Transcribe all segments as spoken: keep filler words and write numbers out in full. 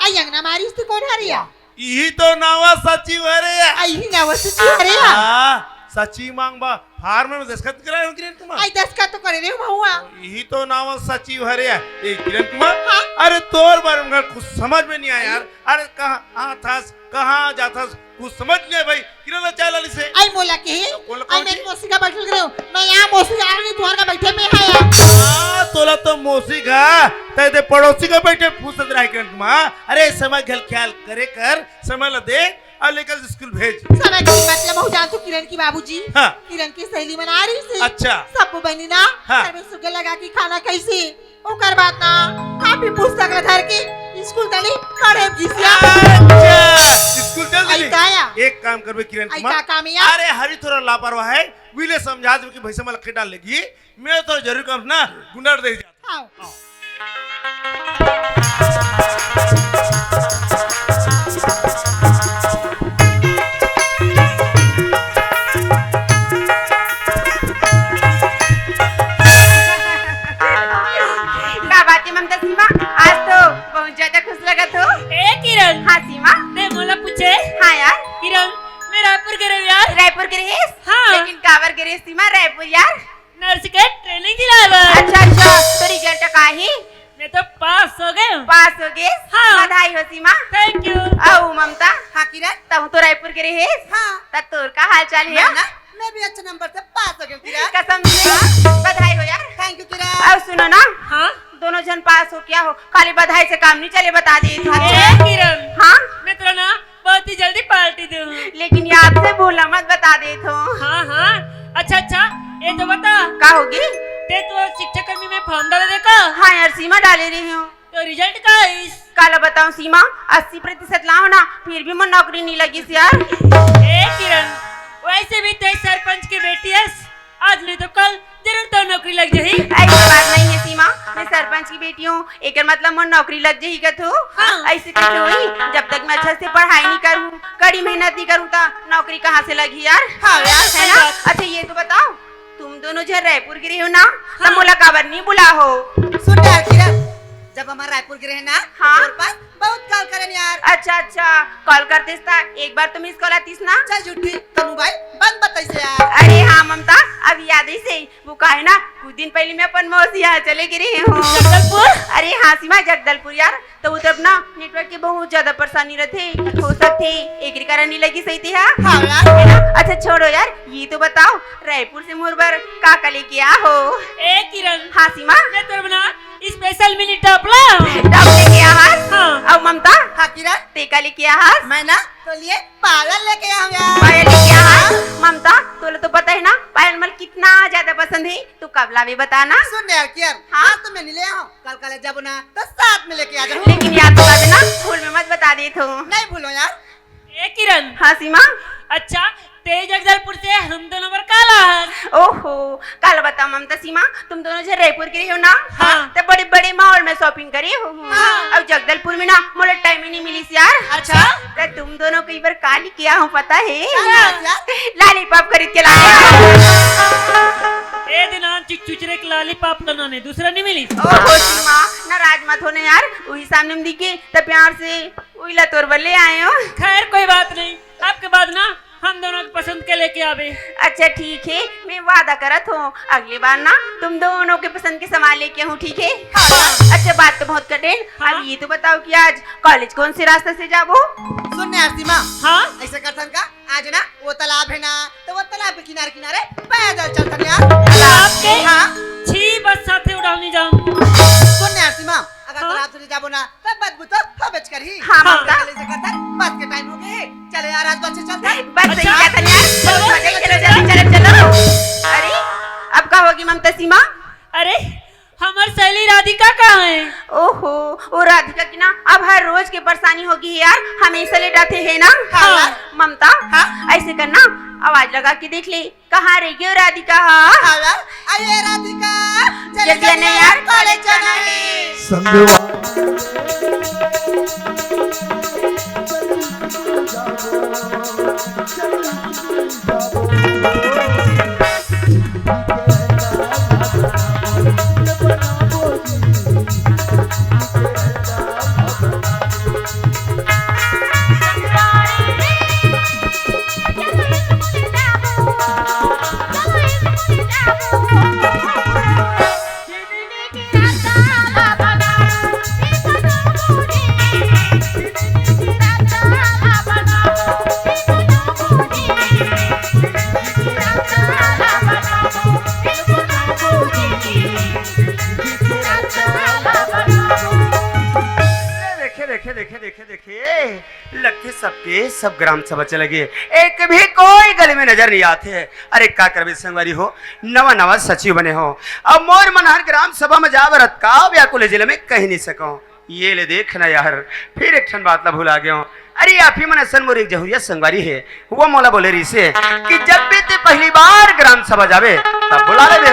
आई अंगना मारिस ते कोन हरे या? इही तो नावा सचिव हरे या। आई ही नावा सचिव हरे या। हाँ, सचिव मांग बा फार्म में दस्तखत कराए हो किरण कुमार? आई दस्तखत तो करे रे महुआ। इही तो नावा सचिव हरे या। ए किरण कुमार, हाँ? अरे तोर बारे में कुछ समझ में नहीं आया यार। अरे कहाँ आथस, कहाँ जाथस, कुछ समझ नहीं आया भाई। किरण ला चाय ला लिसे। आई मोला के ही? तो कोन ला आई कौन मेरी सी? मौसी का बैठल करे हो। मैं यहाँ मौसी का नहीं, तुम्हार का बैठे में है यार। हाँ, तोला तो मौसी का, तै दे पड़ोसी का बैठे फुर्सत रहे किरण कुमार। अरे समय घल ख्याल करे कर, समय ला दे अउ लेकर स्कूल भेज। समय के मतलब हो जान तू किरण की बाबूजी। हाँ। किरण की सहेली मन आ रही सी। अच्छा। सब बनी ना। हाँ। घर में सुग्गा लगा के खाना खाइसी। ओकर बाद ना कापी पुस्तक ला धर के स्कूल तली खड़े गिसिया। अच्छा, स्कूल चल आई दिली। का या? एक काम करबे किरण आई कुमार। का काम या? अरे हरी थोड़ा लापरवाह है, विले समझा दे कि भैसा मला खेत डाल लेगी। मैं तो जरूर काम ना गुंडा दे जाता। आओ। का बात है ममता सीमा, आज तो बहुत ज्यादा खुश लगत हो। ए किरण, हाँ सीमा। ते मोला पूछे? हाँ यार। किरण, मैं रायपुर गे रहेंव यार। रायपुर गे रहेस? हाँ। लेकिन काबर गे रहेस सीमा रायपुर यार? नर्स के ट्रेनिंग दिलाए बर। अच्छा अच्छा, तो रिजल्ट का ही? मैं तो पास हो गए हूँ। पास हो गए? हाँ। बधाई हो सीमा। Thank you. अउ ममता? हाँ किरण। तहूँ तो रायपुर गे रहेस? हाँ। त तोर का हाल चाल है? मैं ना, मैं भी अच्छे नंबर से पास हो गई हूँ किरण। कसम से? हाँ। बधाई हो यार। थैंक यू किरण। अउ सुनो ना। हाँ। दोनों झन पास हो क्या हो, खाली बधाई से काम नहीं चले, बता देत हो। ए किरण। हाँ। मैं तोला ना बहुत ही जल्दी पार्टी दूँ। लेकिन याद से भूला मत, बता देत हो। हाँ हाँ। अच्छा अच्छा, ये तो बता। का होगी? ते तो शिक्षा कर्मी में फॉर्म डाले देखा? हाँ यार सीमा, डाले रही हूँ। तो रिजल्ट का आइस? काला बताऊँ सीमा, अस्सी प्रतिशत लाओ ना, फिर भी मोर नौकरी नहीं लगिस यार। ए किरण, वैसे भी ते सरपंच की बेटी हस, आज नहीं तो कल जरूर तो नौकरी लग जाही। ऐसी बात नहीं है सीमा, मैं सरपंच की बेटी हूँ, एकर मतलब मोर नौकरी लग जाही कथो। हाँ। ऐसे कैसे होही? जब तक मैं अच्छा से पढ़ाई नहीं करूँ, कड़ी मेहनत नहीं करूँ, तो नौकरी कहाँ से लगही यार? हाँ यार, है सही ना? बात। अच्छा ये तो बताओ, तुम दोनों झन रायपुर गे रहे हो ना, तो हाँ। मोला काबर नहीं बुला हो? सुन यार किरण, जब हमार रायपुर गे रहे ना, तो हाँ। तोर पास बहुत कॉल करेन यार। अच्छा अच्छा, कॉल करतेस त एक बार तो मिस कॉल आतिस ना। चल झूठी, तो मोबाइल बंद बताइस यार। अरे हाँ ममता, अब याद आइस, वो का है ना, कुछ दिन पहले मैं अपन मौसी यहाँ चले गे रहे हूँ। जगदलपुर? अरे हाँ सीमा, जगदलपुर यार, तो उधर ना नेटवर्क के बहुत ज्यादा परेशानी रहथे, हो सकथे एकरे कारण नहीं लगिस होही ते हा। हाँ यार। है ना? अच्छा छोड़ो यार, ये तो बताओ रायपुर से मोर बर का का लेके आ हो? ए किरण। हाँ सीमा। मैं तोर बर ना स्पेशल मिनी टॉप ला। टॉप लेके आ हस? हाँ। अउ ममता? हाँ किरण। ते का लेके आ हस? मैं ना तोर लिए पायल लेके आऊँ यार। पायल लेके आ हस? ममता, तोला तो पता है ना पायल मोला कितना ज्यादा पसंद है, तू कब लाबे बता ना। सुन यार किरण, हाँ? आज तो मैं नहीं ले आऊँ, कल कॉलेज जाबो ना तो साथ में लेके आ जाऊँ। लेकिन याद तो ना भूल में मत बता देत हो। नहीं भूलों यार। ए किरण। हाँ सीमा। अच्छा, ते जगदलपुर से हम दोनों बर का ला हस? ओहो, काला बताओ ममता सीमा, तुम दोनों झन रायपुर गे रहे हो ना? हाँ। तो बड़े बड़े मॉल में शॉपिंग करे हो। हाँ। अब जगदलपुर में ना मोला टाइम ही नहीं मिलिस यार। अच्छा। तो तुम दोनों कई बार का लेके आ हूँ पता है? क्या लेके आ? लॉलीपॉप खरीद के लाए। ए दिनान चुचचुचरे के लॉलीपॉप तो ना नहीं, दूसरा नहीं मिलिस। ओहो सीमा, नाराज मत होना यार, वही सामने में दिखे तो प्यार से उइला तोर बर ले आए हो। खैर कोई बात नहीं, अब के बाद ना हम दोनों के पसंद के लेके आबे। अच्छा ठीक है, मैं वादा करत हूँ अगले बार ना तुम दोनों के पसंद के सामान लेके आऊँ, ठीक है? हाँ। अच्छा बात तो बहुत कठिन, हाँ। अब ये तो बताओ कि आज कॉलेज कौन से रास्ते से जाबो? सुन ना यार सीमा, हाँ? ऐसा करथन का, आज ना वो तालाब है ना, तो वो तालाब के किनारे किनारे पैदल चलथन यार। तालाब के? हाँ। छी बस साथे उड़ानी जाऊं। सुन ना यार सीमा, अगर हाँ? तालाब से जाबो ना, तब बदबू तो होबेच करही। हाँ, हाँ। ममता। चले सकत हन, बस के टाइम हो गए हे। चले यार, आज बस से चलथन। बस से ही अच्छा। जाथन यार। चलो, चलो, चलो, चलो, चलो। अरे, अब का होगी ममता सीमा? अरे, हमर सहेली राधिका कहाँ है? ओहो, वो राधिका की ना अब हर रोज के परेशानी होगी है यार, हमेशा लेट आथे है ना। हाँ। ममता, हाँ। ऐसे करना, आवाज लगा के देख ले, कहाँ रह गयो राधिका हा? हाँ यार, आइए राधिका, चले जल्दी आना जाना यार, यार, कॉलेज जाना है। संगवा। ये सब ग्राम सभा चले गे, एक भी कोई गली में नजर नहीं आथे। अरे का करबे संगवारी हो, नवा नवा सचिव बने हो, अब मोर मन हर ग्राम सभा में जाए बर अतका व्याकुल हे, जिले में कही नहीं सकंव। ये ले देख ना यार, फिर एक ठन बात ला भुला गेंव। अरे आप ही मन असन मोर एक जहुरिया संगवारी हे, वो मोला बोले रहिसे कि जब भी ते पहली बार ग्राम सभा जाबे, तब बुला लेबे।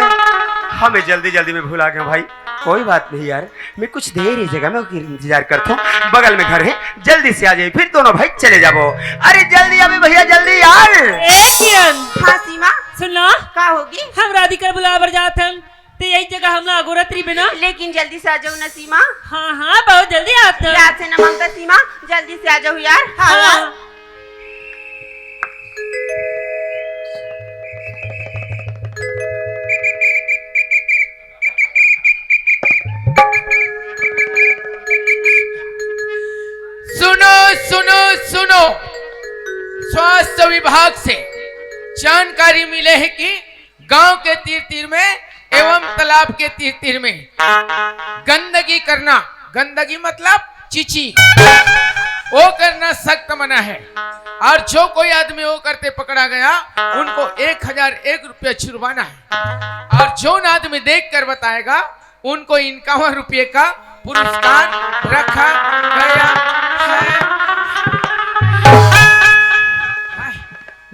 हमें जल्दी जल्दी में भुला गेंव भाई। कोई बात नहीं यार, मैं कुछ देर ये जगह में इंतजार करता हूँ, बगल में घर है, जल्दी से आ जाइए, फिर दोनों भाई चले जाबो। अरे जल्दी आबे भैया, जल्दी यार। ए किरण, हाँ सीमा। सुन ना, का होगे? हम राधिका बुलाए बर जात हन, ते यही जगह हमला अगोरत रहिबे ना। लेकिन जल्दी से आ जाओ ना सीमा। हाँ हाँ, बहुत जल्दी आत हन। याद से ना ममता सीमा, जल्दी से आ जाओ यार। हाँ हाँ। यार। सुनो, सुनो, सुनो, स्वास्थ्य विभाग से जानकारी मिले हे कि गांव के तीर तीर में एवं तालाब के तीर तीर में गंदगी करना, गंदगी मतलब चीची, वो करना सख्त मना है। और जो कोई आदमी वो करते पकड़ा गया, उनको एक हजार एक रुपया छुड़वाना है। और जो आदमी देख कर बताएगा, उनको इक्यावन रुपये का पुरस्कार रखा गया है।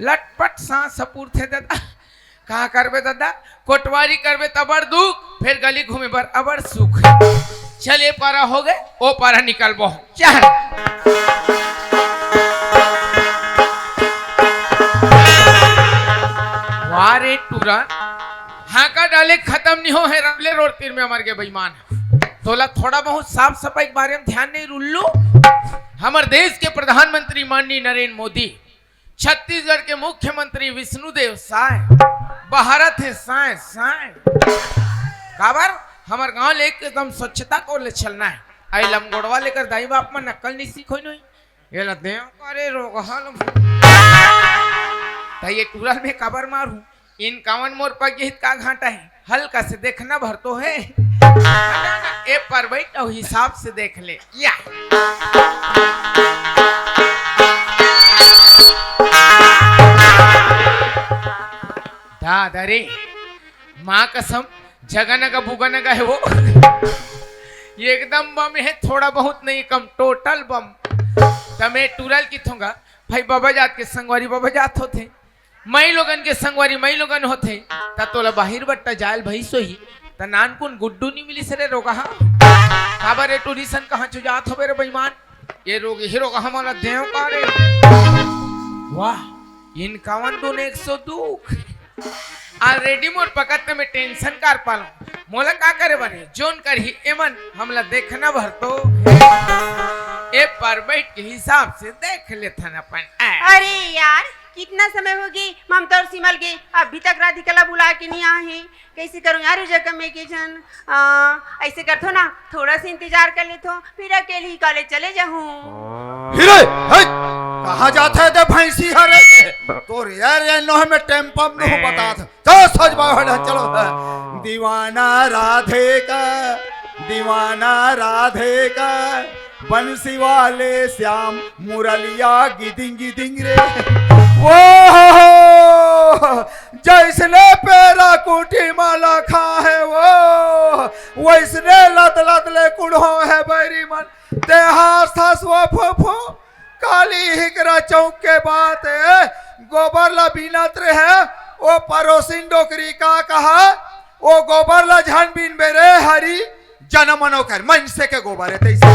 लटपट सांस सपूर थे दादा। का करबे दादा, कोटवारी करबे त अबड़ दुख, फिर गली घूमे बर अबड़ सुख। चल, ए पारा हो गे, ओ पारा निकलबो। चल। वाह रे टूरा, हांका डाले खत्म नहीं हो है, रमले रोड तीर में हमर के बेईमान। तोला थोड़ा बहुत साफ सफाई के बारे में ध्यान नहीं रुल्लू। हमर देश के प्रधानमंत्री माननीय नरेंद्र मोदी, छत्तीसगढ़ के मुख्यमंत्री विष्णुदेव साय, भारत हे साय साय। काबर हमर गांव ले एकदम स्वच्छता को ले चलना है। आई लमगोड़वा लेकर दाई बाप मन नकल नहीं सीखो नहीं। ये ला दे करे रोग हल। त ये टूरा ल मैं काबर मारू? इक्यावन मोर पग गे हे त का घाटा है? हल्का से देखना भर तो है। ए पर बैठ और हिसाब से देख ले। या। दादा रे, माँ कसम, जगह नगा बुगा नगा है वो। ये एकदम बम है, थोड़ा बहुत नहीं कम, टोटल बम। त मैं टूरा ल किथों गा, भाई बाबा जात के संगवारी बाबा जात होथे, मई लोगन के संगवारी मई लोगन होथे, त तोला बाहिर बट्टा जायल भई सोही, त नानकुन गुड्डू नी मिलिस रे रोगहा। काबर रे टूरी सन कहाँ चो जात होबे रे बेईमान? ये रोग ही रोग हमला देव का रे? वाह, इक्यावन दूने एक सौ दू। Already मोर पकत में tension कर पालो। मोला का करे बने? जोन करही एमन, हमला देखना भर तो। ए पर बैठ के हिसाब से देख लेथन अपन। अरे यार, कितना समय हो गे ममता और सीमा ल गे, अभी तक राधिका ला बुला के नहीं आए हैं। कैसे करूं यार, उस जगह में के जन, आ, ऐसे करथो ना, थोड़ा सा इंतजार कर लेथो, फिर अकेले ही college चले जाहूं। हीरे, हे, कहाँ जात है ते भैंसी हरे? तोर यार, ये नोह में टेम्पम नोह बता था। चलो, सच बात है, चलो। दीवाना राधे का, दीवाना राधे का, बंसी वाले श्याम मुरलिया गिदिंग गिदिंग रे। वो जैसने पेरा कुटी माला खा है वो, वैसने लत लत ले कुढ़ो है बैरी मन। ते हास थास वो फो फो, काली हिकरा चौक के बात है, गोबर ला बीनत रहे, ओ परोसिन डोकरी का कहा, ओ गोबर ला झन बीनबे रे हरी, जनम मनो कर, मनसे के गोबर है, तैसे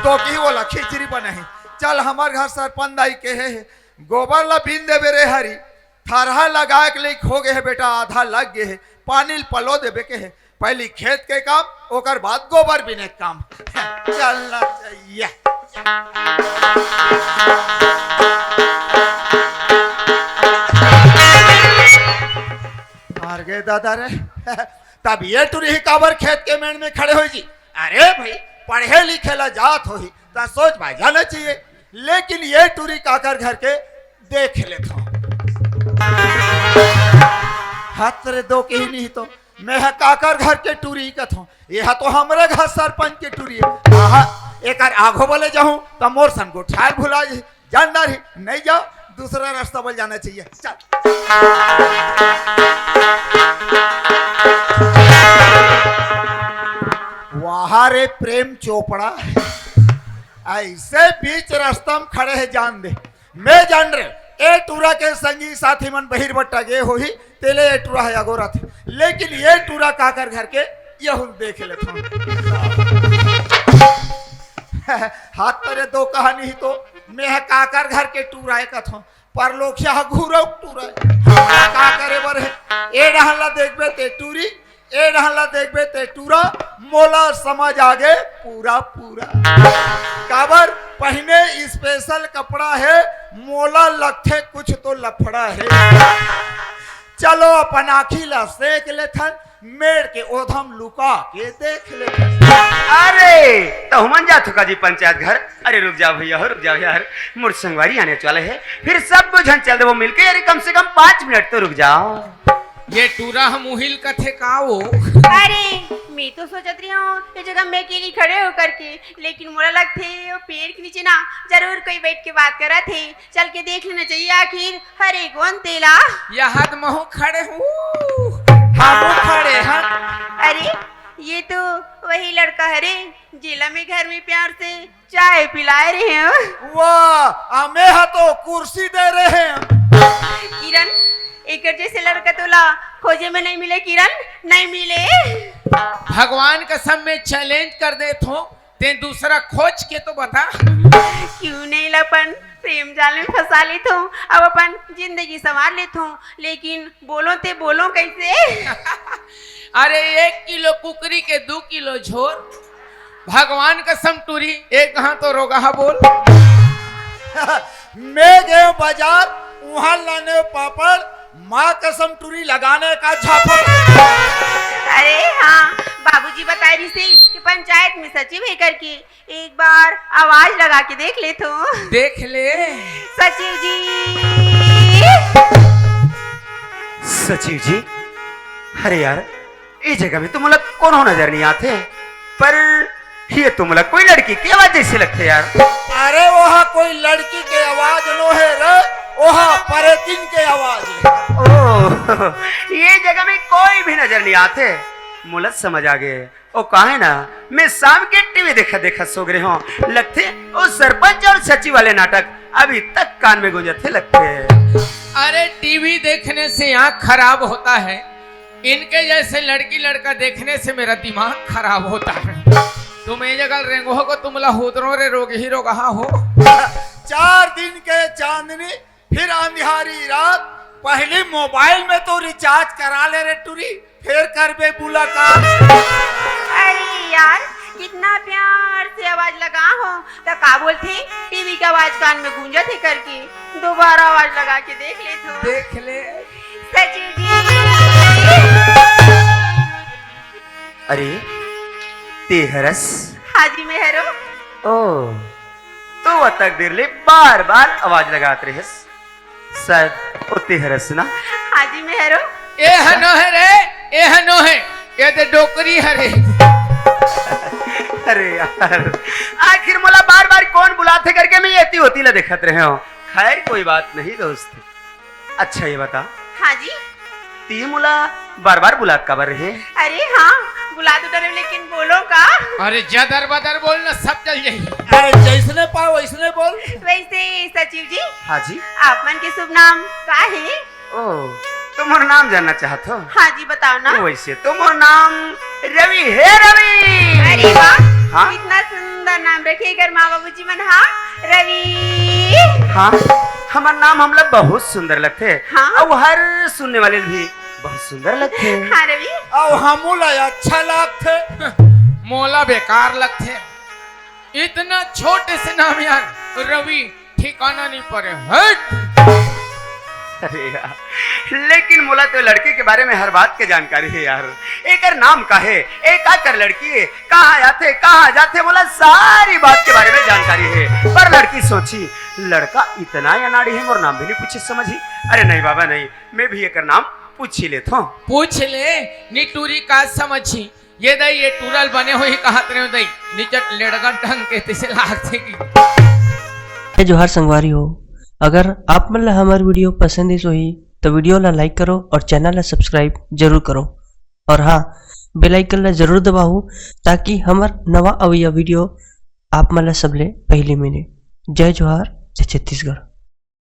तो की ओला खिचड़ी बनाही। चल, हमर घर सरपंच दाई के है, गोबर ला बीन देबे रे हरी, थरहा लगाए के लइक हो गे हे बेटा, आधा लग गे हे, पानी ल पलो देबे के हे। पहली खेत के काम, ओकर बाद गोबर बीने के काम। चलना चाहिए। मर गे दादा रे। तब ये टुरी ही काबर खेत के मेड़ में खड़े होई जी? अरे भाई, पढ़े लिखे ला जात होही, त सोच भाई जाना चाहिए। लेकिन ये टुरी काकर घर के देख लेथों। हत रे दो कही नहीं तो, मैं ह काकर घर के टुरी कथों, ये ह तो हमरे घर सरपंच के टुरी है। आहा, एकर आघो बले जाहूं त मोर सन गोठाल भुला जाही। टंडा रही, नहीं जाओ, दूसरा रास्ता बोल जाना चाहिए। चल। वाह रे प्रेम चोपड़ा, ऐसे बीच रास्ता में खड़े है, जान दे। मैं जान रहे, ए टूरा के संगी साथी मन बहिर बट्टा गे होही, तेले ए टूरा है अगोरत। लेकिन ये टूरा काकर घर के, यहू देख लेथों। हाथ तरे दो कहानी ही तो, मैं ह काकर घर के टूरा है कथों, पर लोग ह घूरो टूरा है। का करे बर है? ए डहन ला देखबे ते टूरी, ए डहन ला देखबे ते टूरा, मोला समझ आगे पूरा पूरा। काबर पहिने special कपड़ा है, मोला लगथे कुछ तो लफड़ा है। चलो अपन आँखी ला सेक लेथन, मेड़ के ओधम लुका के देख लेथन। अरे, त हमन जाथो का जी पंचायत घर? अरे रुक जाओ भैया हो, रुक जाओ यार, मोर संगवारी आने वाला है, फिर सब झन चल देबो मिलके। अरे कम से कम पाँच मिनट तो रुक जाओ। ये टूरा हम उहिल कथे का वो? अरे, मैं तो सोचत रही हूँ, ये जगह मैं अकेली खड़े होकर के, लेकिन मोला लगथे वो पेड़ के नीचे ना जरूर कोई बैठ के बात करत हे। चल के देख लेना चाहिए आखिर हरे कौन तेला। यहाँ तो महू खड़े हूँ। हमू खड़े हन। अरे, ये तो वही लड़का हरे, जेला मैं घर में प्यार से चाय पिलाए रहे हूँ। वाह, अमे ह तो कुर्सी दे रहे हैं। किरण, एकर जैसे लड़का तोला खोजे में नहीं मिले किरण, नहीं मिले। भगवान कसम मैं challenge कर देत हूँ, ते दूसरा खोज के तो बता। क्यों नहीं ला अपन प्रेम जाल में फंसा लेत हूँ, अब अपन जिंदगी संवार लेत हूँ, लेकिन बोलो ते बोलो कैसे? अरे एक किलो कुकरी के दू किलो झोर, भगवान कसम टूरी, एक हाथ तो रोगहा बोल। मैं गए बाजार, वहां लाने पापड़, माँ कसम टूरी लगाने का झापड़। अरे हाँ, बाबूजी बताए रही थी कि पंचायत में सचिव है करके, एक बार आवाज लगा के देख ले तो। देख ले। सचिव जी। सचिव जी, अरे यार, ए जगह में तो मोला कोनो नजर नहीं आथे, पर ये तो मोला कोई लड़की के आवाज जैसे लगथे यार। अरे, वह कोई लड़की के आवाज नो है रे, वह परेतिन के आवाज है। ओ, ये जगह में कोई भी नजर नहीं आथे, मोला समझ आ गे। ओ, काहे ना, मैं शाम के टीवी देखत देखत सो गे हों, लगथे ओ सरपंच और सचिव वाले नाटक अभी तक कान में गूंजत हे लगथे। अरे, टीवी देखने से आँख खराब होता है, इनके जैसे लड़की लड़का देखने से मेरा दिमाग खराब होता है। तुम ये जगह रेंगो हो को तुम ला हुदरो रे रोगही रोगहा हो। चार दिन के चांदनी, फिर अंधियारी रात, पहली मोबाइल में तो रिचार्ज करा ले रे टूरी, फिर करबे मुलाकात। अरे यार, कितना प्यार से आवाज लगा हो, तो का बोलथे, टीवी के आवाज कान में गूंजत हे करके, दोबारा आवाज लगा के देख ले तो। देख ले। सचिव जी। अरे, ते हरस? हाँ जी, मैं हरो। ओ, तो अतक देर ले बार-बार आवाज लगात रेहेस। शायद ओ ते हरस ना? हाँ जी, मैं हरो। ए हनो है रे, ए हनो है, ये दे डोकरी हरे। अरे यार, आखिर मोला बार-बार कौन बुलाथे करके मैं एती ओती ला देखत रहे हों। खैर, कोई बात नहीं दोस्त। अच्छा, ये बता। हाँ जी। ते मोला बार-बार बुलात काबर रहे? अरे हाँ, बुला तो डरे, लेकिन बोलो का? अरे जदर बदर बोल ना, सब चल जाही। अरे जैसने पाओ वैसने बोल। वैसे सचिव जी, हाँ जी। आप मन के शुभ नाम का हे? ओ, तो मोर नाम जानना चाहत हो? हाँ जी, बताओ ना। वैसे तो मोर नाम रवि हे, रवि। अरे वाह, हाँ? इतना सुंदर नाम रखे कर माँ बाबूजी मन, हाँ, रवि। हाँ, हमर नाम हमला बहुत सुंदर लगथे। हाँ? अउ हर सुनने वाले ल भी बहुत सुंदर लगथे। हाँ रवि। अउ हमू ला अच्छा लगथे। मोला बेकार लगथे। इतना छोटे से नाम यार, रवि, ठिकाना नहीं परे, हट। अरे यार, लेकिन मोला तो लड़की के बारे में हर बात के जानकारी हे यार। एकर नाम का हे, ए काकर लड़की हे, कहाँ आथे, कहाँ जाथे, मोला सारी बात के बारे में जानकारी हे। पर लड़की सोची, लड़का इतना अनाड़ी हे, मोर नाम भी नहीं पूछे समझी। अरे नहीं बाबा नहीं, मैं भी एकर नाम पूछ ही लेथों। पूछ ले, निटूरी का समझी। ये दई, ये टूरा ल बने होही कहत रहे दई, निचट लेड़गा ढंग के तइसे लागथे कि। जय जोहार संगवारी हो, अगर आप मन ला हमर video पसंद आइस होही, तो video ला like करो और channel ला subscribe जरूर करो। और हाँ, bell icon ला जरूर दबाओ, ताकि हमर नवा अवइया video आप मन ला सबले पहली मिले। जय जोहार, जय छत्तीसगढ़।